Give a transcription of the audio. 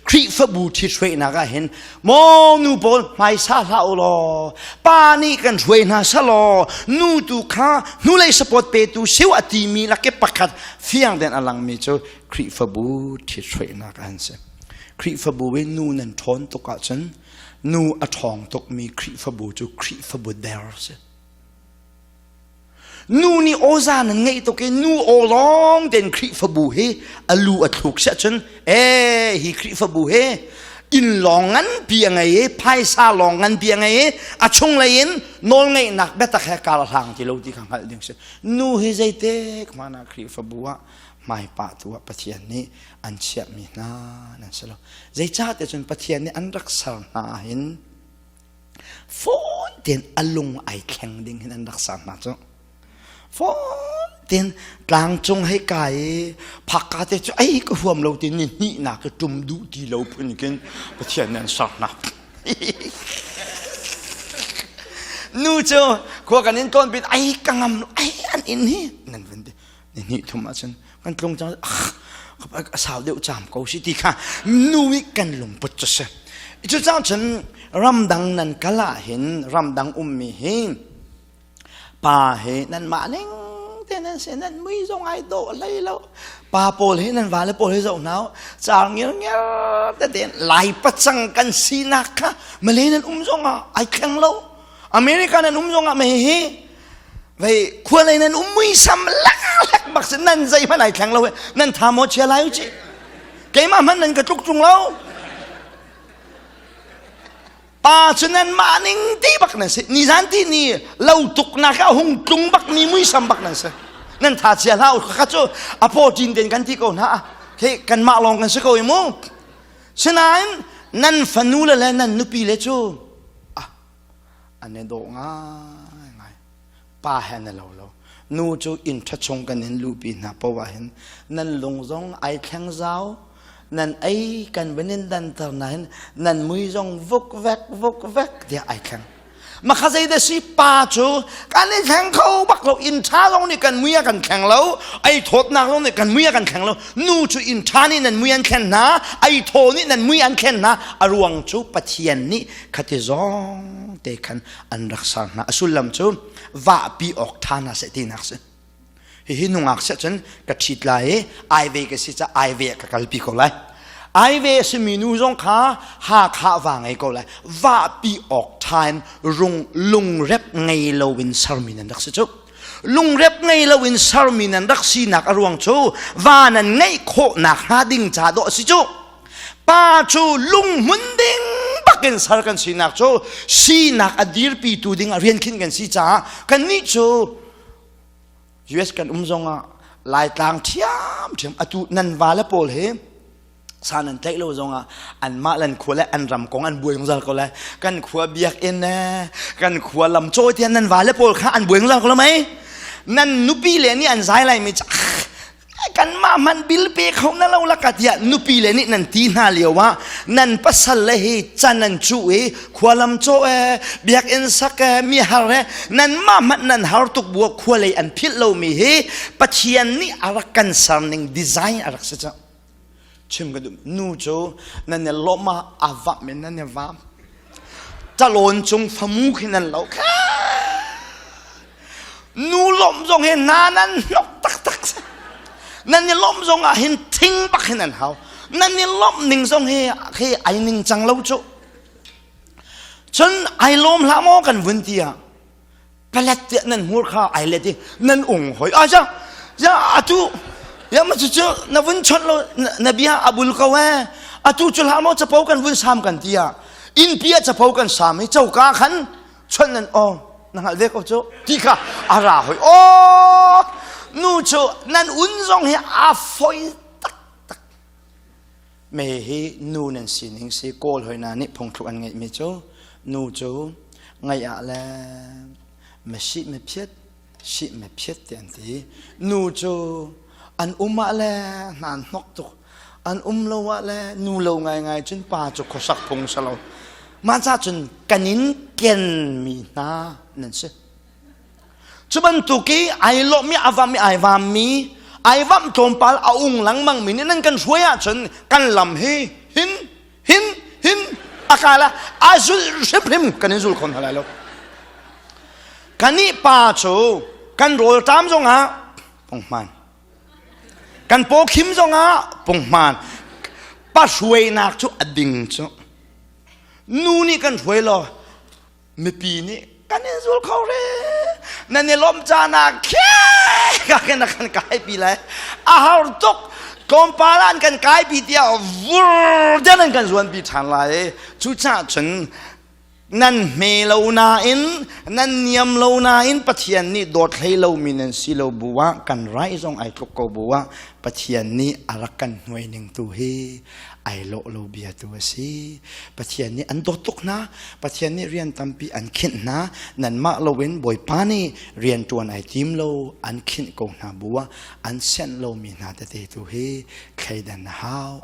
Khrihfabu ṭhithruainak ah hin maw nu pawl hmaisa hlah u law pa nih kan hruai hna selaw nu tu kha hnulei support petu siu a timi lak i pakhat fiang den a langmi cu Khrihfabu ṭhithruainak an si. Khrihfabu i nu nan ṭhawn tuk ahcun nu a ṭhawng tukmi Khrihfabu cu Khrihfabu der si. Nu nih awza nan ngeih tuk i nu aw lawng tein Khrihfabu hi a lu a thluk siah cun ee hi Khrihfabu hi inn lawng nganpi a ngei i phaisa lawng nganpi a ngei i a chunglei in nawlngeihnak biatak he kar a hlang ti lo ti kha hngalh ding si. Nu hi zeitik hmanh ah Khrihfabu ah hmaipah tu ah Pathian nih an chiahmi hna nan si lo. Zeicahtiah cun Pathian nih an rak ser hna hin fawn tein a lung ai thleng ding hin an rak ser hna cu fawn tein tlangcung hei kai i phakka te cu ei ka huam lo ti ni hnihnak ka ṭum duh ti lo phun khin Pathian nih an ser hna nu cu khua kan in tlawn pin ai ka ngam ai an inn hi nan vun ti ni hnih thum ahcun kan tlung cang a sau deuh cam ko si ti kha nu i kan lungput cu si cucaah cun ramdang nan kal ah hin ramdang ummi hi pa he nan mah ning te nan si nan mui zong ai dawh hlei lo pa pawl hi nan vale pawl hi zoh hna car ngir ngir te ten lai pacang kan sinak kha Malay nan um zong ah ai thleng lo America nan um zong ah mei hi Vei khua lei nan um muisam lak bak si nan zei hmanh ai thleng lo nan tha maw chia lai u ci keimah hmanh nan ka tluk tung lo pa cu nan mah ning ti bak nan si nizan ti ni lo tuk nak ah hung tlung bak mi muisam bak nan si nan tha chia hlah u kha cu a paw tin den kan ti ko hna he kan mah lawng kan si ko i mu sinain nan fanu le le nan nupi le cu ah an i dawh ngaingai pa he na lo lo nu cu inn ṭha chung kan in luhpi hna poah hin nan lung zong ai thleng zau nan ei kan van in danter na hin nan mui zong vuk vek vuk vek tiah ai thleng makha zei da si pa cu kan i thleng kho bak lo inn ṭha zong nih kan mui a kan thleng lo ei thawtnak zong nih kan mui a kan thleng lo nu cu inn ṭha nih nan mui an thlen hna ei thaw nih nan mui an thlen hna a ruang cu Pathian nih khati zong te khan an rak ser hna a sullam cu vahpi awk ṭha hna seh tinak si hihi nungak seh cun ka ṭhit lai i ai ve ka si ca ai ve ka kalpi ko lai ai ve a simi nu zong kha Hakha va ngei ko lai vahpi awk ṭha in rung lungrep ngei lo in sermi nan rak si cu lungrep ngei lo in sermi nan rak sinak a ruang cu va nan ngeih khawhnak hnga ding ca dawh a si cu Pa cu lunghmun ding bakin sar kan sinak cu sinak a dirpitu ding ah rian khin kan si caah kannih cu US kan um zongah Laitlang ṭhiamṭhiam atu nan vale pawl hi sa nan tlaih lo zongah anmah lan khua le an ram kong an buai zungzal ko lai kan khua biakinn kan khua lam cawi tiah nan vale pawl kha an buai zungzal ko lai mei nan nupi le nih an zai lai mi kanmah hmanh bil pe kho na lo laka tiah nupi le nih nan ti hna lio ah nan pasal le hi can nan cuh i khualam caw e biakinn sak e mi har e nan mah hmanh nan har tuk bu khua lei an philh lomi hi Pathian nih a rak kan ser ning design a rak si cang chim ka duh nu cu nan i lawmh ah a vamh in nan i vam calawn cung famu khi nan lo kha nu lawmh zong hi hna nan hnok taktak nan i lawmh zong ah hin thing bak hin an hau nan i lawmh ning zong hi khi ai ning cang lo cu cun ai lawm hlah maw kan vun ti ah palet tiah nan hmur kha ai let i nan ung hoi a ja ya atu ya ma cu cu na vun chawnh lo na bia a bul ko eh atu cu hlah maw capo kan vun sam kan ti ah innpi ah capo kan sam i coka khan chawnh nan aw na hngalh ve ko cu ti kha a ra hoi aw nu cu nan un zong hi a foi taktak me hi nu nan sining si kawl hoi na nih phungthluk an ngeih mi cu nu cu ngaih ah le me si me phiat si me phiat ti an ti nu cu an um ah le hna hnok tuk an um lo ah le nu lo ngaingai cun pa cu khuasak phung si lo mah ca cun kan in ken mi hna nan si cu bantuk i ai lawmmi a vam i ai vammi ai vamh tlawmpal a ung lengmang mi nih nan kan hruai ahcun kan lam hi hin. A ka la a zul hrimhrim kan in zul kho hna lai lo. Kanih pa cu kan rawl ṭam zongah punghman. Kan pawkhim zongah punghman. Pa hruainak cu a ding cu. Nu nih kan hruai law mipi nih kan in zul kho re. Nan i lawmh caan ah ka kan kan kaipi lai. A har tuk. Tlawmpal an kan kaipi tiah vur den an kan zuanpi ṭhan lai. Cucaah cun nan hme lo nain nan niam lo nain Pathian nih dawt hlei lomi nan si lo bu ah kan rai zong ai tluk ko bu ah Pathian nih a rak kan hnuai ning tu hi ai lawh lo bia tu a si. Pathian nih an dawt tuk hna. Pathian nih rian tampi an khinh hna. Nanmah loin Bawipa nih rian ṭuan ai tim lo an khinh ko hna bu ah an sianh lomi hna tete tu hi thleidan a hau.